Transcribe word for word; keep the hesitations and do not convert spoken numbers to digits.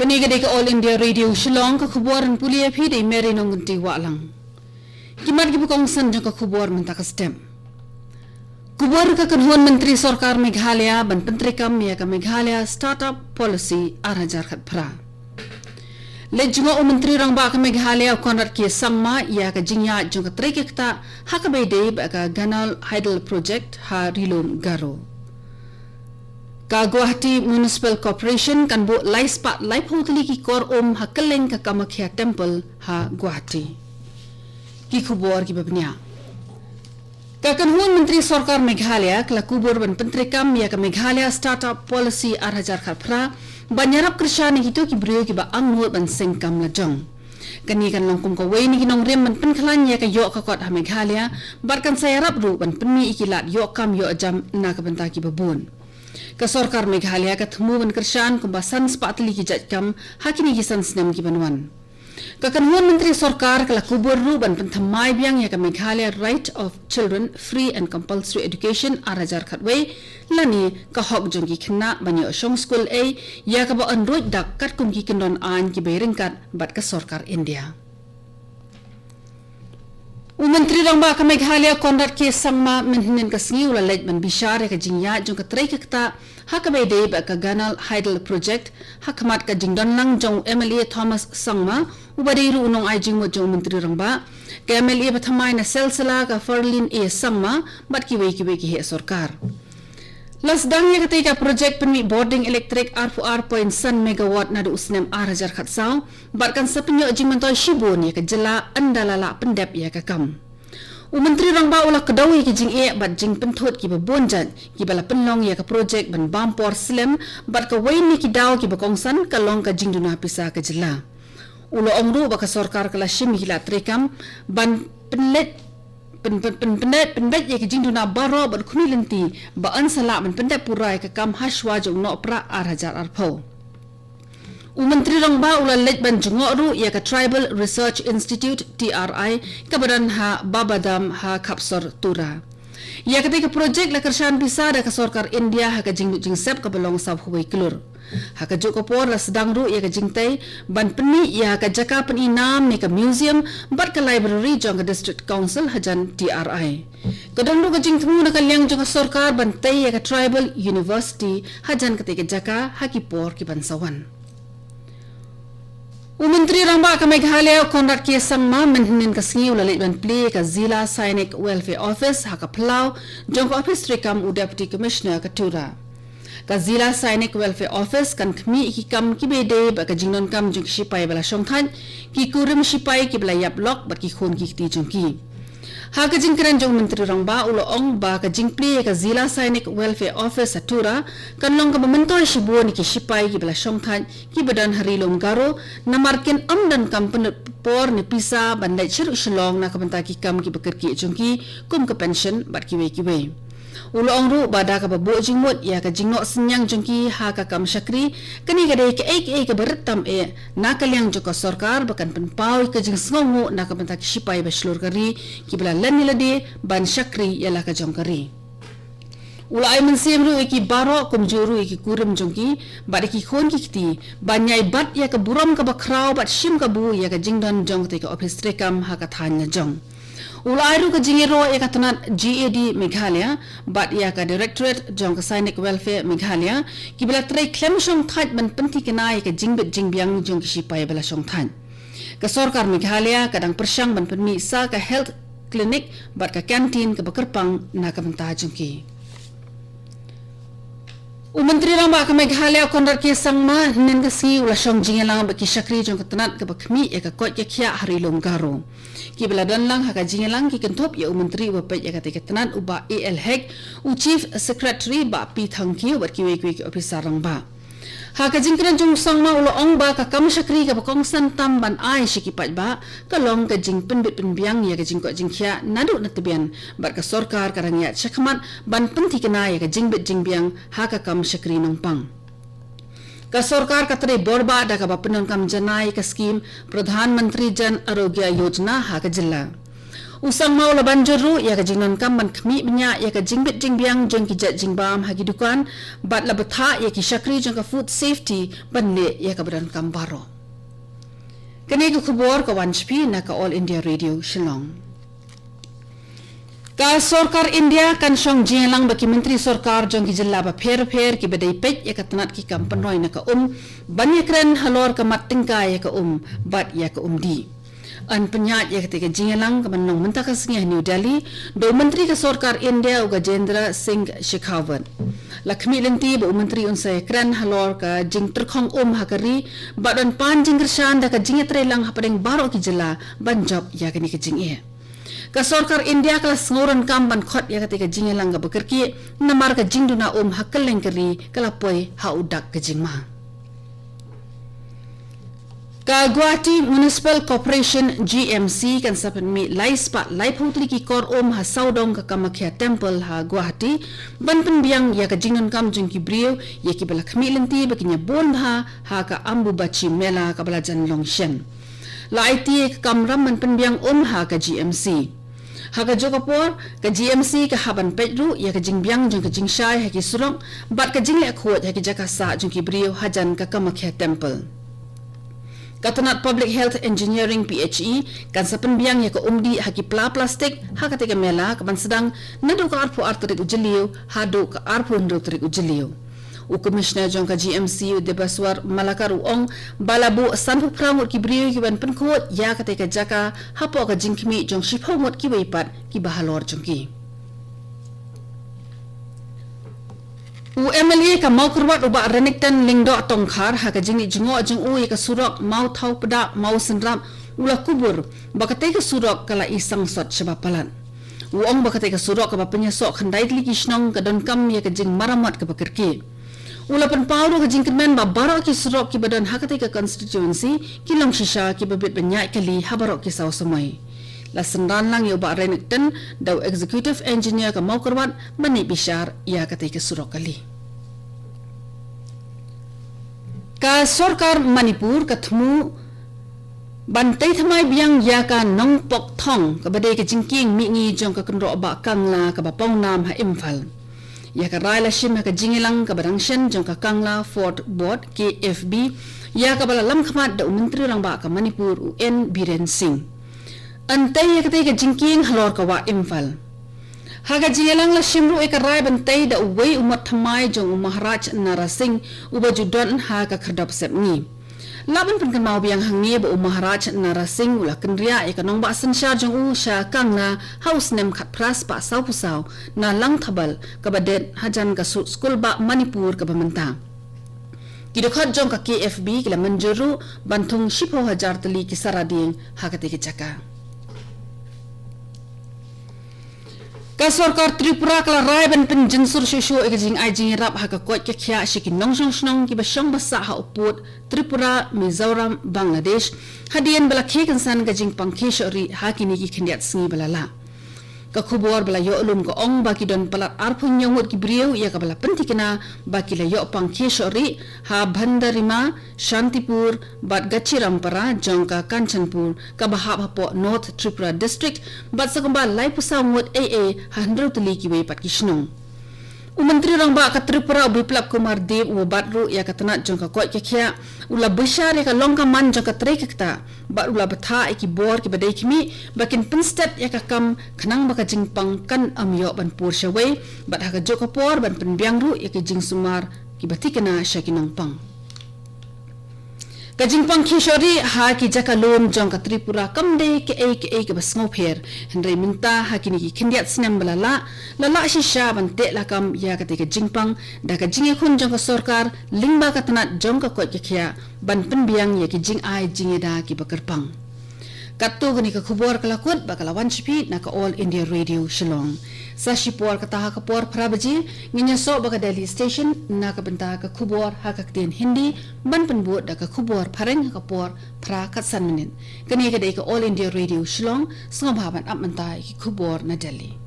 Kane ka dei ka All India Radio Shillong, ka khubor ban pule ïa phi da i Mary Nongkynti Wahlang. Ki mat kiba kongsan jong ka khubor mynta ka step. Khubor: ka kynhun Myntri Sorkar Meghalaya ban pyntreikam ïa ka Meghalaya Startup Policy ar hajar khatphra. Leit jngoh u Myntri Rangbah ka Meghalaya u Conrad K Sangma ïa ka jingïaid jong ka trei ka ktah ha kaba ïadei bad ka Ganal Hydel Project ha Ri-lum Garo. Ka Guwahati Municipal Corporation kan buh lai spah laiphew tylli ki kor um ha kylleng ka Kamakhya Temple ha Guwahati. Ki khubor kiba bniah. Ka kynhun Myntri Sorkar Meghalaya ka la kubur ban pyntreikam ïa ka Meghalaya Startup Policy ar hajar khatphra, ban ïarap kyrshan ïa kito ki briew kiba angnud ban seng kam lajong. Kane kan long kum kawei na ki nongrim ban pynkhlaiñ ïa ka ïoh ka kot ha Meghalaya, bad kan sa ïarap ruh ban pynmih ïa ki lad ïoh kam ïoh jam na ka bynta kiba bun. Ka Sorkar Meghalaya ka thmu ban kyrshan kumba san spah tylli ki jait kam ha kine ki san snem kiban wan. Ka kynhun Myntri Sorkar ka la kubur ruh ban pynthymmai biang ïa ka Meghalaya Right of Children Free and Compulsory Education ar hajar khatwei, lane ka hok jong ki khynnah ban ïoh shong skul ei, ïa kaba yn ruid dak katkum ki kyndon aiñ kiba ïaryngkat bad ka Sorkar India. U Myntri Rangbah ka Meghalaya Conrad K Sangma mynhynnin ka sngi u la leit ban bishar ïa ka jingïaid jong ka trei ka ktah ha kaba ïadei bad ka Ganal Hydel Project, ha khmat ka jingdonlang jong u M L A Thomas Sangma, uba dei ruh u nongai jingmut jong u Myntri Rangbah, ka M L A bathymmai na Selsela ka Farlin A Sangma, bad kiwei kiwei ki heh sorkar. La sdang ïa katei ka projek pynmih bording elektrik arphew ar point san megawatt naduh u snem ar hajar khatsaw, bad kan sa pynïoh jingmyntoi shibun ïa ka jylla ynda la lah pyndep ïa ka kam. U Myntri Rangbah u la kdew ïa ki jingeh bad jingpynthut kiba bun jait kiba la pynlong ïa ka projek ban bam por slem, bad kawei na ki daw kiba kongsan ka long ka jingduna pisa ka jylla. U la ong ruh ba ka sorkar ka la shim ïa ki lad treikam ban pynleit pyn, pyn, pyn, pynbeit, pynbeit ïa ki jingduna baroh bad khmih lynti ba yn sa lah ban pyndep pura ïa ka kam hashwa jong u Nohprah ar hajar arphew. U Myntri Rangbah u la leit ban jngoh ruh ïa ka Tribal Research Institute, T R I, kaba don ha Babadam ha Khapsor Tura. Ïa katei ka projek la kyrshan pisa da ka sorkar India ha ka jingmut jingsep kaba long sawphew wei klur. Ha kajuh ka por la sdang ruh ïa ka jingtei ban pynmih ïa ka jaka pyni nam ne ka museum bad ka library jong ka District Council hajan T R I. Ka don ruh ka jingthmu na ka liang jong ka sorkar ban tei ïa ka Tribal University hajan katei ka jaka ha ki por kiban sa wan. U Myntri Rangbah ka Meghalaya u Conrad K Sangma mynhynnin ka sngi u la leit ban plie ïa ka Zila Sainik Welfare Office ha ka phyllaw jong ka ophis treikam u Deputy Commissioner ka Tura. Ka Zila Sainik Welfare Office kan khmih ïa ki kam kiba ïadei bad ka jingdonkam jong ki shipai ba la shongthait, ki kurim shipai kiba la ïap lok bad ki khun ki kti jong ki. Ha ka jingkren jong u Myntri Rangbah u la ong ba ka jingplie ïa ka Zila Sainik Welfare Office ha Tura kan long kaba myntoi shibun ïa ki shipai kiba la shongthait kiba don ha Ri-lum Garo, namar kin ym donkam pynlut por ne pisa ban leit sha Shillong na ka bynta ki kam kiba kyrkieh jong ki, kum ka pension bad kiwei kiwei. U la ong ruh ba da kaba buh jingmut ïa ka jingnoh synñiang jong ki ha ka kam shakri, kane ka dei kaei kaei kaba rit tam eh na ka liang jong ka sorkar ba kan pynpaw ïa ka jingsngewnguh na ka bynta ki shipai ba shlur ka ri kiba la len ïa lade ban shakri ïa la ka jong ka ri. U la ai mynsiem ruh ïa ki baroh kumjuh ruh ïa ki kurim jong ki bad ïa ki khun ki kti ban ïai bat ïa ka burom kaba khraw bad shim kabu ïa ka jingdon jong katei ka ophis treikam ha ka thaiñ lajong. U la ai ruh ka jingïaroh ïa ka tnat G A D Meghalaya bad ïa ka Directorate jong ka Sainik Welfare Meghalaya kiba la trei khlem shongthait ban pynthikna ïa ka jingbit jingbiang jong ki shipai ba la shongthait. Ka sorkar Meghalaya ka dang pyrshang ban pynmih sa ka health clinic bad ka canteen kaba kyrpang na ka bynta jong ki. U Myntri Rangbah ka Meghalaya u Conrad K Sangma hynnin ka sngi u la shong jingïalang bad ki shakri jong ka tnat kaba khmih ïa ka koit ka khiah ha Ri-lum Garo, kiba la don lang ha ka jingïalang ki kynthup ïa u Myntri uba peit ïa katei ka tnat u Bah A L Hek, u Chief Secretary Bah P Thangkhiew bad kiwei kiwei ki ophisar rangbah. Ha ka jingkren jong u Sangma u la ong ba ka kam shakri kaba kongsan tam ban ai sha ki paidbah ka long ka jingpynbit pynbiang ïa ka jingkoit jingkhiah naduh na tbian, bad ka sorkar ka dang ïaid shakhmat ban pynthikna ïa ka jingbit jingbiang ha ka kam shakri nongpang. Ka sorkar ka trei borbah da kaba pyndonkam janai ïa ka skhim Pradhan Mantri Jan Arogya Yojana ha ka jylla. U Sangma u la ban jur ruh ïa ka jingdonkam ban khmih bniah ïa ka jingbit jingbiang jong ki jait jingbam ha ki dukan bad la bthah ïa ki shakri jong ka Food Safety ban leh ïa kaba donkam baroh. Kane ka khubor ka wan sha phi na ka All India Radio Shillong. Ka sorkar India kan shong jingïalang bad ki myntri sorkar jong ki jylla bapher bapher kiba dei peit ïa ka tnat ki kam pynroi na ka um ban ïakren halor ka mat tyngka ïa ka um bad ïa ka umdih. Yn pynïaid ïa katei ka jingïalang kaban long mynta ka sngi ha New Delhi da u myntri ka sorkar India u Gajendra Singh Shekhawat. La khmih lynti ba u myntri un sa ïakren halor ka jingtyrkhong um ha ka ri bad yn pan jingkyrshan da ka jingïatreilang hapdeng baroh ki jylla ban jop ïa kane ka jingeh. Ka sorkar India ka la sngewrem kam ban khot ïa katei ka jingïalang kaba kyrkieh namar ka jingduna um ha kylleng ka ri ka la poi ha u dak ka jingma. Ka Guwahati Municipal Corporation, G M C, kan sa pynmih lai spah laiphew tylli ki kor um ha sawdong ka Kamakhya Temple ha Guwahati ban pynbiang ïa ka jingdonkam jong ki briew ïa kiba la khmih lynti ba kin ïa bun bha ha ka Ambubachi Mela kaba la jan long shen. La aiti ïa ka kamram ban pynbiang um ha ka G M C. Ha kajuh ka por, ka G M C ka hap ban peit ruh ïa ka jingbiang jong ka jingshai ha ki surok bad ka jingleh khuid ha ki jaka sah jong ki briew hajan ka Kamakhya Temple. Ka tnat Public Health Engineering, P H E, kan sa pynbiang ïa ka umdih ha ki pla plastik ha katei ka mela kaban sdang naduh ka arphew ar tarik u Jylliew haduh ka arphew hynriew tarik u Jylliew. U Commissioner jong ka G M C u Debaswar Malakar u ong ba la buh sanphew phra ngut ki briew kiban pynkhuid ïa katei ka jaka hapoh ka jingkhmih jong shiphew ngut kiwei pat kiba halor jong ki. U M L A ka Mawkyrwat u Bah Renikton Lyngdoh Tongkhar ha ka jingleit jngoh jong u ïa ka surok Mawthaw Pdah Mawsynrap u la kubur ba katei ka surok ka la i sangsot shaba palat. U ong ba katei ka surok kaba pynïasoh khyndai tylli ki shnong ka donkam ïa ka jingmaramot kaba kyrkieh. U la pynpaw ruh ka jingkyrmen ba baroh ki surok kiba don ha katei ka constituency ki long shisha kiba bit ban ïaid kali ha baroh ki saw samoi. La synran lang ïa u Bah Renikton da u Executive Engineer ka Mawkyrwat ban ïa bishar ïa katei ka surok kali. Ka sorkar Manipur ka thmu ban tei thymmai biang ïa ka Nongpok Thong kaba dei ka jingkieng mihngi jong ka kynroh Bah Kangla kaba pawnam ha Imphal. Ïa ka rai la shim ha ka jingïalang kaba dang shen jong ka Kangla Fort Board, K F B, ïa kaba la lamkhmat da u Myntri Rangbah ka Manipur u N Biren Singh. Yn tei ïa katei ka jingkieng halor ka wah Imphal. Ha ka jingïalang la shim ruh ïa ka rai ban tei da uwei u mot thymmai jong u Maharaj Nara Singh uba ju don ha ka khyrdop sepngi. Lah ban pynkynmaw biang hangne ba u Maharaj Nara Singh u la kynriah ïa ka nongbah synshar jong u sha Kangla ha u snem khatphra spah sawphew saw na Langthbal kaba dei hajan ka su-, skulbah Manipur kaba mynta. Ki dkhot jong ka K F B ki la mynjur ruh ban thung shiphew hajar tylli ki sara dieng ha katei ka jaka. Ka sorkar Tripura ka la rai ban pynjynsur shuh shuh ïa ka jingai jingïarap ha ka koit ka khiah sha ki nongshong shnong kiba shong ba sah ha u pud Tripura, Mizoram, Bangladesh, hadien ba la khie kynsan ka jingpang khie shoh rieh ha kine ki khyndiat sngi ba la lah. Ka khubor ba la ïoh lum ka ong ba ki don palat arphew hynñiew ngut ki briew ïa kaba la pynthikna ba ki la ïoh pang khie shoh rieh ha Bhandarima, Shantipur bad Gachirampara jong ka Kanchanpur kaba hap hapoh North Tripura District bad sa kumba laiphew saw ngut ei ei ha hynriew tylli kiwei pat ki shnong. U Myntri Rangbah ka Tripura u Biplab Kumar Deb uba bat ruh ïa ka tnat jong ka koit ka khiah u la bishar ïa ka long ka man jong ka trei ka ktah bad u la bthah ïa ki bor kiba dei khmih ba kin pynstet ïa ka kam khnang ba ka jingpang kan ym ïoh ban pur shawei bad ha kajuh ka por ban pynbiang ruh ïa ki jingsumar kiba thikna sha ki nongpang. Ka jingpang khie shoh rieh ha ki jaka lum jong ka Tripura kam dei kaei kaei kaba sngewpher, hynrei mynta ha kine ki khyndiat snem ba la lah, la lah shisha ban teh lakam ïa katei ka jingpang da ka jingïakhun jong ka sorkar lyngba ka tnat jong ka koit ka khiah ban pynbiang ïa ki jingai jingïada kiba kyrpang. Katto kane ka khubor ka la kut bad ka la wan sha phi na ka All India Radio Shillong. Sa shipor kata ha ka por phra baje ngin ïasoh bad ka Delhi Station na ka bynta ka khubor ha ka ktien Hindi ban pynbud da ka khubor phareng ha ka por phra khatsan minit. Kane ka dei ka All India Radio Shillong, sngewbha ban ap mynta ïa ki khubor na Delhi.